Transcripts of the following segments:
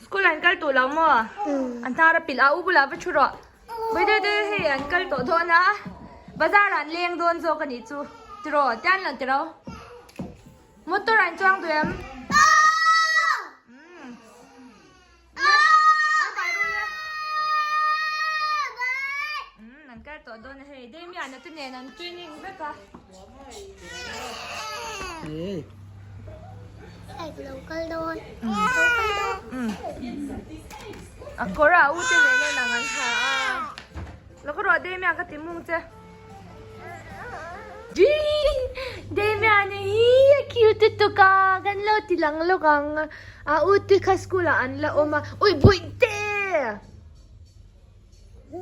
School an kal tawh lo maw? An hnar a pilh a, u bulah va thu rawh. Vawi deuh deuh hei an kal tawh dawn a, bazar ah an leng dawn zawk a nih chu. Tiraw, tian lo tiraw. Motor ah an chuang duh em? An kal tawh dawn a hei Damian a te nen an training vek a. A kawr ah u te nen en ang an ha a. Lo ka ruah Damian ka ti mung che. Damian hi a cute lutuk a kan lo ti lang lawk ang a u te kha school ah an la awm a ui bawihte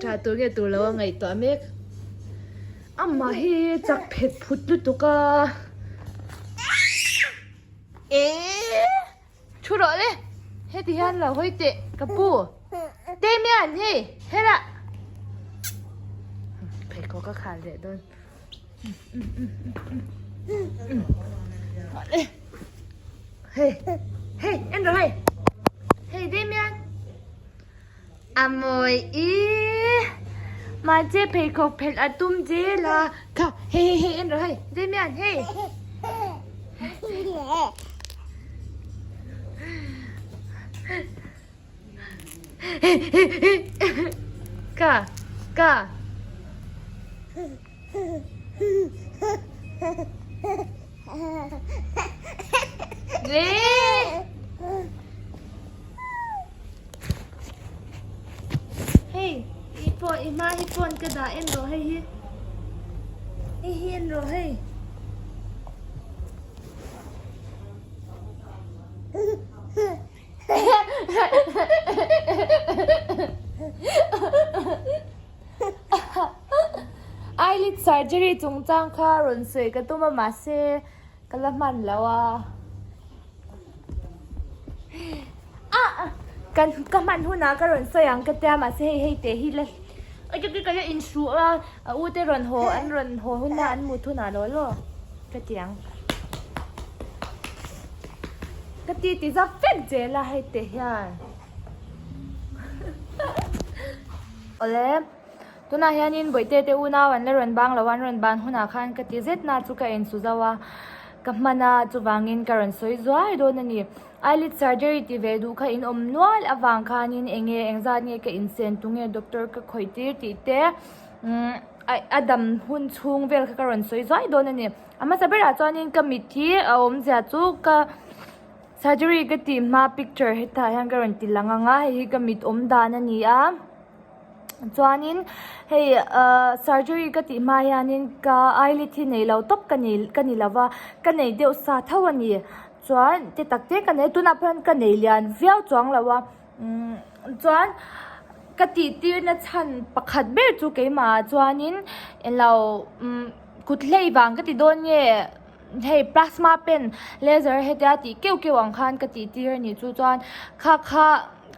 tha tur nge tur lo a ngaihtuah mek amah hi chak phet phut lutuk a eee. Thu rawh le, heti hian lo hawi teh ka pu. Damian hei helah. Pheikhawk ka khal leh dawn. Hei, hei, en rawh hei. Hei Damian. A mawi i. Mahse pheikhawk phelh a tum zel a. Kha, hei hei hei en rawh hei. Damian hei. Ka, ka. Le. Hei, i phone, i hma hi phone ka dah en rawh hei hi. Hei hi en rawh hei. Eyelid surgery chungchang kha rawn sawi ka tum a mahse ka la hman lo a. Ah! Kan ka hman hunah ka rawn sawi ang ka tia mahse hei hei teh hi la ka la inhruh a a u te rawn haw an rawn haw huna an mut hunah law law ka ti ang. Ka ti ti zap vek zel a hei teh hian. Awle tunah hianin bawihte te unau an la rawn bang lo a an rawn ban hunah khan ka ti zet na chu ka insu zauh a ka hman a chuvangin ka rawn sawi zuai dawn a ni. Eyelid surgery ti ve duh kha in awm nual avang khanin eng nge engzat nge ka insen tu nge doctor ka khawih tir tih te umm a dam hun chhung vel kha ka rawn sawi zuai dawn a ni. A hmasa berah chuanin ka mit hi a awmzia chu ka surgery ka tih hma picture hetah hian ka rawn ti lang ang a hei hi ka mit awm dan a ni a chuanin hei ahh surgery ka tih hma hianin ka eyelid hi nei lo tawp ka nei ka ni lo va ka nei deuh sa tho a ni chuan te tak te ka nei a tunah pawh hian ka nei lian viau chuang lo a umm chuan ka tih tir na chhan pakhat ber chu keimah ah chuanin englo umm kut hlei vang ka ti dawn nge hei plasma pen laser hetia tih keuh keuh ang khan ka tih tir a nih chu chuan kha kha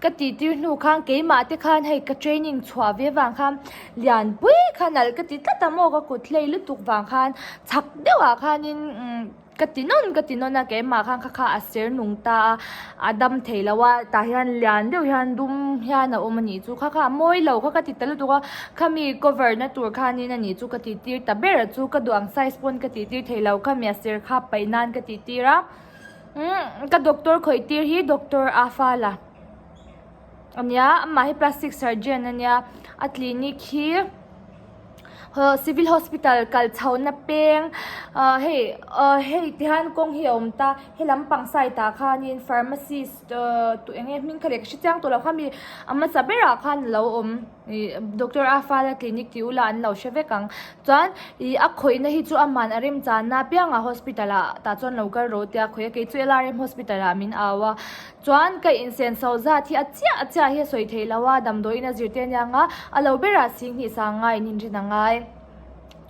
ka tih tir hnu khan keimah te khan hei ka training chhuah ve vang khan lianpui kha nalh ka ti tlat a maw ka kut hlei lutuk vang khan chak deuh ah khanin umm. Ka ti nawn ka ti nawn a keimah khan kha kha a ser nung ta a a dam thei lo a tah hian lian deuh hian dum hian a awm a nih chu kha kha a mawi lo kha ka ti ta lutuk a khami cover na tur khanin a nih chu ka tih tir ta ber a chu ka duh ang size pawn ka tih tir thei lo khami a ser kha paih nan ka tih tir a umm ka doctor khawih tir hi doctor a fal a ania amah hi plastic surgeon ania a clinic hi. Civil hospital kal chho na peng ah hei ah hei ti hian kawng hi a awm ta he lampang side ah khanin pharmacist ah tu eng nge hming kha leh ka hre chiang tawh lo khami a hmasa berah khan a lo awm ih doctor a fala clinic tih ula an lo hre vek ang chuan ih a khawih na hi chu aman a remchan na apiangah hospital ah tah chuan lo kal rawh tia khawih a kei chu L R M hospital ah min au a. Chuan ka insen so zat hi a chiah a chiah hi a sawi theih lo a, damdawiin a zirtir aniang a, a lo berah sing hnih sang ngai in inrin a ngai.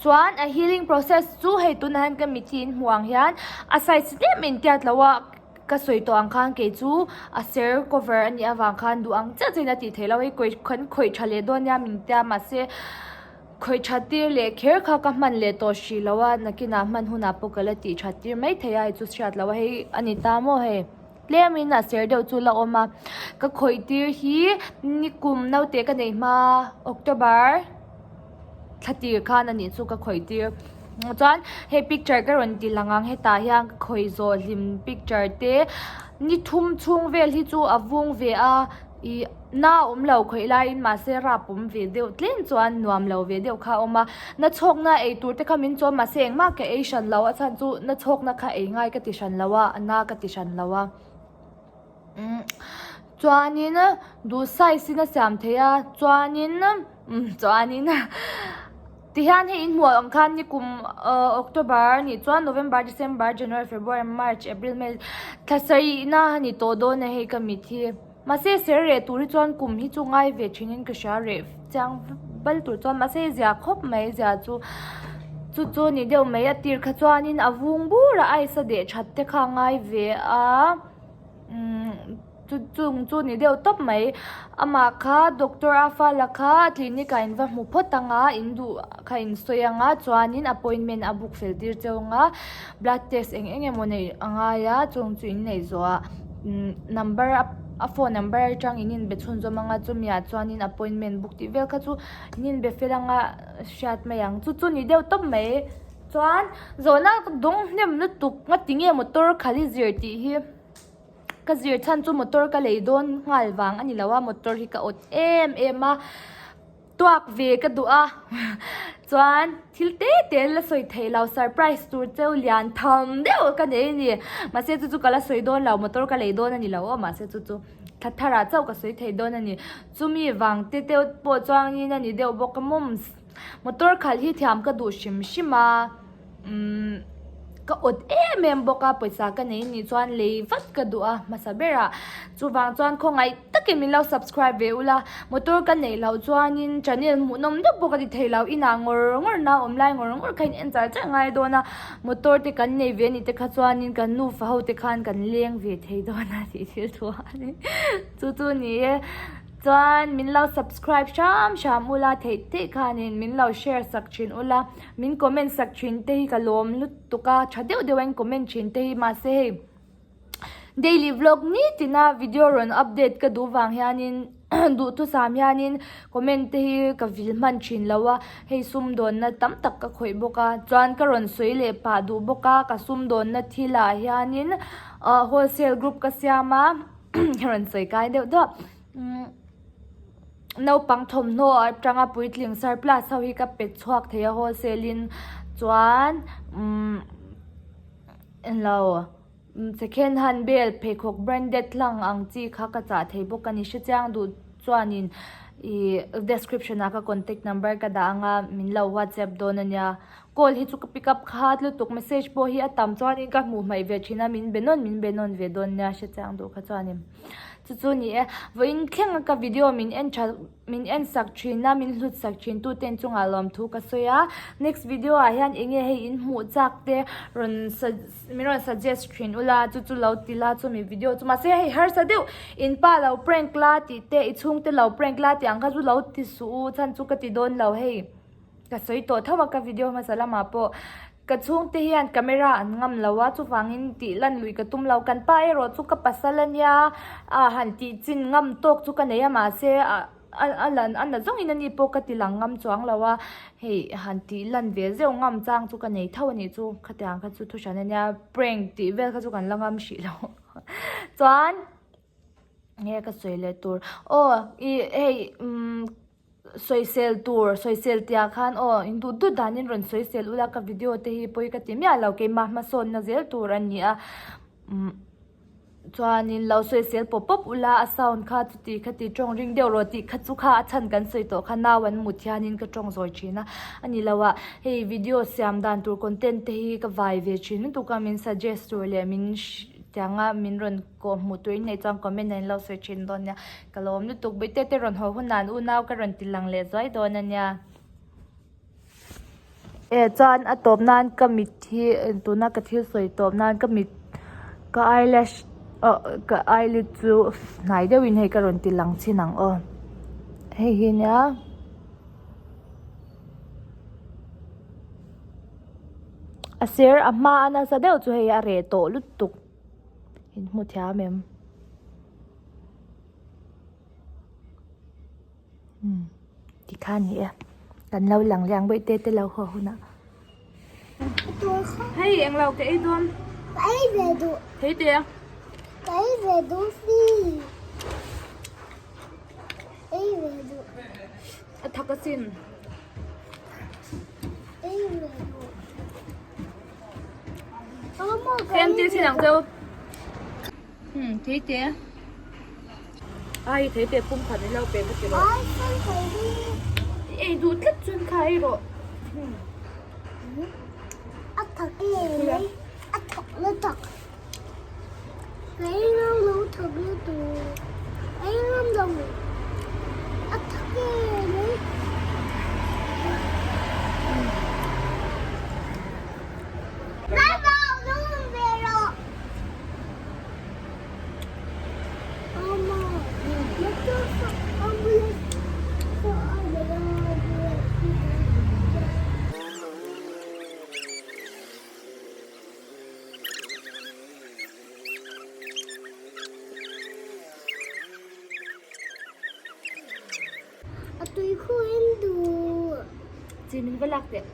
Chuan a healing process chu hei tunah hian ka mitthi in hmuh ang hian a size tlem in tiat lo a, ka sawi tawh ang khan kei chu a ser cover a nih avang khan duh ang chiah chiah in a tih theih loh a, hei kan khawih tha leh dawn nia min tia mahse khawih that tir leh kher kha ka hman leh tawh hrih lo a, nakinah hman hunah pawh ka la tih that tir mai thei a, hei chu hriat loh a hei a ni ta maw hei. Tlemin a ser deuh chu la awm a, ka khawih tir hi nikum naute ka neih hma October thla tir khan a nih chu ka khawih tir chuan hei picture ka rawn ti lang ang hetah hian ka khawih zawh hlim picture te ni thum chhung vel hi chu a vung ve a ih na awm lo khawih laiin mahse rap awm ve deuh tlem chuan nuam lo ve deuh kha a awm a na chhawkna ei tur te kha min chawm mahse engmah ka ei hran lo a chhan chu na chhawkna kha ei ngai ka ti hran lo a a na ka ti hran lo a umm chuanin duh size in a siam thei a chuanin umm chuanin tihian hei in hmuh ang khan nikum ahh October a nih chuan November December January February March April May thla sarih na a ni tawh dawn a hei ka mit hi. Mahse ser reh tur hi chuan kum hi chu ngai ve thin in ka hria reh chiang bal tur chuan mahse zia khawp mai zia chu chu chu ni deuh mai a tir kha chuanin a vung bur a ice a deh that te kha a ngai ve a umm chu chung chu ni deuh tawp mai amah kha doctor a fala kha clinic ah in va hmu phawt anga in duh kha in sawi anga chuanin appointment a book fel tir cheu anga blood test eng eng emaw neih a ngai a chung chu in neih zawh ah number a phone number atang in inbe chhunzawm anga chumi ah chuanin appointment book tih vel kha chu in inbe fel anga hriat mai ang chu chu ni deuh tawp mai chuan zawhna dawng hnem lutuk ngati nge motor khal i zir tih hi ka zir chhan chu motor ka lei dawn nghal vang a ni lo a motor hi ka awt em em a. Tuak ve ka duh a, chuan thil te te la sawi thei lo surprise tur cheu lian tham deuh ka nei a ni. Mahse chu chu ka la sawi dawn lo, motor ka lei dawn a ni lo aw mahse chu chu thla thar ah chauh ka sawi thei dawn a ni. Chumi vang te deuh pawh chuangin a ni deuh bawk a mawms. Motor khalh hi thiam ka duh hrim hrim a. Umm ka awt em em bawk a pawisa ka nei nih chuan lei vat ka duh a hmasa berah chuvang chuan khawngaih takin min lo subscribe ve ula motor ka neih loh chuanin channel hmuhnawm deuh pawh ka ti thei lo inah ngawr ngawr na awm lai ngawr ngawr kha in en char char ngai dawn a motor te kan nei ve anih te kha chuanin kan nufa ho te khan kan leng ve thei dawn a tih thil thu a ni chu chu ni e. Chuan min lo subscribe hram hram ula theih theih khanin min lo share sak thin ula min comment sak thin te hi ka lawm lutuk a tha deuh deuh a in comment thin te hi mahse hei daily vlog nitin a video rawn update ka duh vang hianin duhthusam hianin comment te hi ka vil hman thin lo a hei sumdawnna tam tak ka khawih bawk a chuan ka rawn sawi leh pah duh bawk a ka sumdawnna thilah hianin ah wholesale group ka siam a. Ka rawn sawi kai deuh duah umm naupang thawmhnaw atanga puitling surplus ho hi ka pe chhuak thei a wholesale in chuan umm englo second hand bel pheikhawk branded hlang ang chi kha ka chah thei bawk a ni hrechiang duh chuanin ih description ah ka contact number ka dah anga min lo whatsapp dawn a nia. Call hi chu ka pick up khat lutuk message pawh hi a tam chuanin ka hmuh hmaih ve thin a min be nawn min be nawn ve dawn nia hre chiang duh kha chuanin chu chu ni e vawiin thleng a ka video min en tha min en sak thin a min hlut sak thin tu ten chungah lawmthu ka sawi a next video ah hian eng nge hei in hmuh chak te rawn min rawn suggest thin ula chu chu lo ti la chumi video chu mahse hei harsa deuh in pa lo prank la tih te i chhungte lo prank la tih ang kha chu lo ti suh u chhan chu ka ti dawn lo hei. Ka sawi tawh tho a ka video hmasa lamah pawh ka chhungte hian camera an ngam lo a chuvangin tih lan lui ka tum lo kan pa erawh chu ka pasal ania a han tih chin ngam tawk chu ka nei a mahse a a lan a na zawngin ani pawh ka ti lang ngam chuang lo a hei han tih lan ve zeuh ngam chang chu ka nei tho a nih chu khatiang kha chu thu hran ania prank tih vel kha chu kan la ngam hrih lo chuan nge ka sawi leh tur aw ih hei umm. Sawisel tur, sawisel tihah khan aw in duh dut danin rawn sawisel ula ka video te hi pawi ka ti miah lo keimah hmasawnna zel tur a ni a umm chuanin lo sawisel pawp pawp ula a sound kha chuti khati tawng ring deuh rawh tih kha chu kha a chhan kan sawi tawh kha nau an mut hianin ka tawng zawi thin a a ni lo a hei video siam dan tur content te hi ka vai ve thin lutuk a min suggest tur leh min tianga min rawn. Kawh hmuh turin nei chuan comment ah in lo sawi thin dawn nia. Ka lawm lutuk Bawihte te rawn haw hunah an unau ka rawn ti lang leh zuai dawn a nia. E chuan a tawp nan ka mit hi tuna ka thil sawi tawp nan ka mit ka eyelash oh ka eyelid chu hnai deuhin hei ka rawn ti lang chhin ang aw. Hei hi nia. A ser a hma a nasa deuh chu hei a reh tawh lutuk. In hmu thiam em? Umm tikha ni e kan lo lang leh ang bawihte te lo haw hunah. Hei englo ka ei dawn. Ka ei ve duh. Thei te. Ka ei ve duh si. Ei ve duh. A thak asin. Ei ve duh. Tlem te chin ang cheu. Hmm, thei te. Ai, thei te pum khat ni lo pe ka ti rawh. Ai, sen thei hi. Ei duh tlat chuan kha ei rawh. Hmm. A thak e mai. A thak na thak. Ei ngam lo thak na tu. Ei ngam lo. A thak e mai. A tui khu in duh. Chi min va lak teh.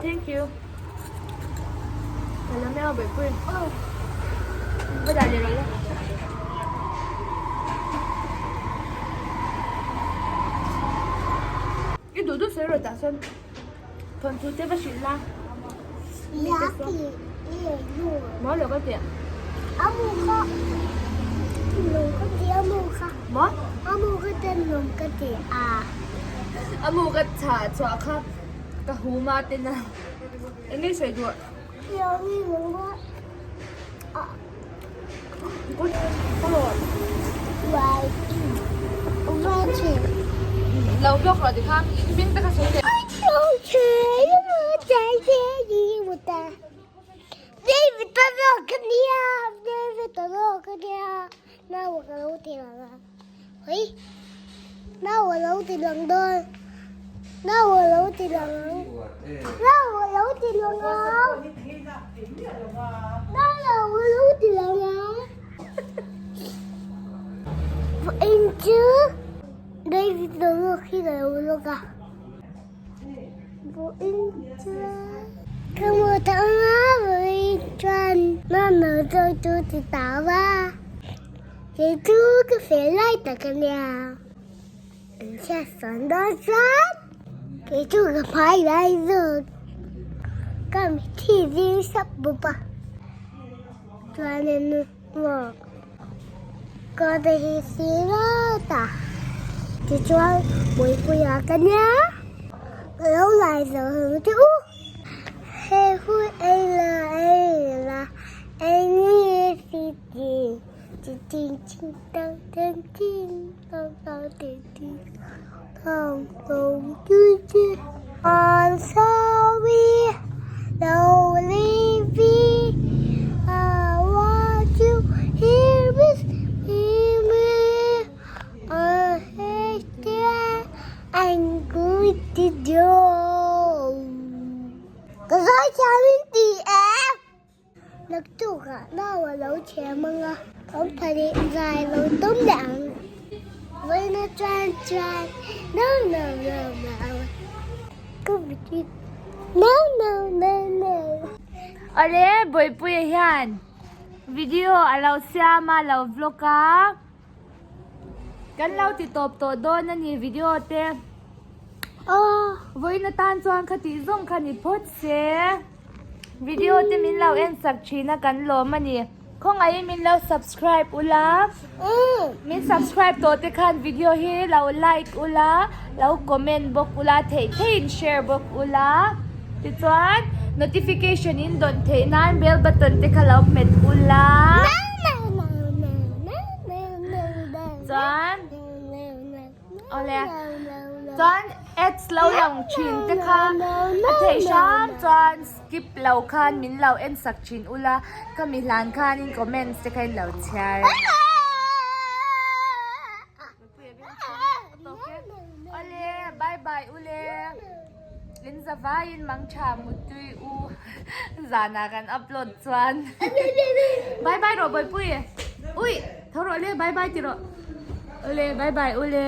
Thank you. I duh duh sawi rawh tah sawn thawnthu te va hrilh la. Maw lo ka tih. Maw? A mu ka chhah chhuah kha ka hum a ten a eng nge sawi duh. Lo vlog rawh tikha hming te kha sawi leh. Kei chu ka fel lai tak a nia. An chhiat sawn dawn chuan kei chu ka phai lai zawk. Ka mitthi zing sap bawk a. Chuanin maw ka te hi si rawt a. Tichuan Bawipuia ka nia. Ka lo lai zo ang che u. He hu ei la ei la ei ni si ti. Ka zawi thiam in ti em? Naktukah nau a lo thiam ang a, kan pahnih zai lo tum leh ang. Vawiina chuan chuan no no no no ka bikit no no no no. Awle Bawipuia hian video a lo siam a, a lo vlog a, kan lo ti tawp tawh dawn a ni video te. Vawiina tan chuan khatih zawng kha ni phawt se. Video te min lo en sak thin a kan lawm a ni. Khawngaihin min lo subscribe ula. Min subscribe tawh te khan video hi lo like ula, lo comment bawk ula, theih theihin share bawk ula. Tichuan notification in dawn theih nan bell button te kha lo hmet ula. Chuan. Awle chuan ads lo lang thin te kha a theih hram chuan skip lo khan min lo en sak thin ula ka mi hlan khanin comments te kha in lo chhiar awle bye bye ule in za. vaiin mangtha Muttui u zanah kan upload chuan bye bye rawh Bawihpui ui tho rawh le bye bye ti rawh ule bye bye ule.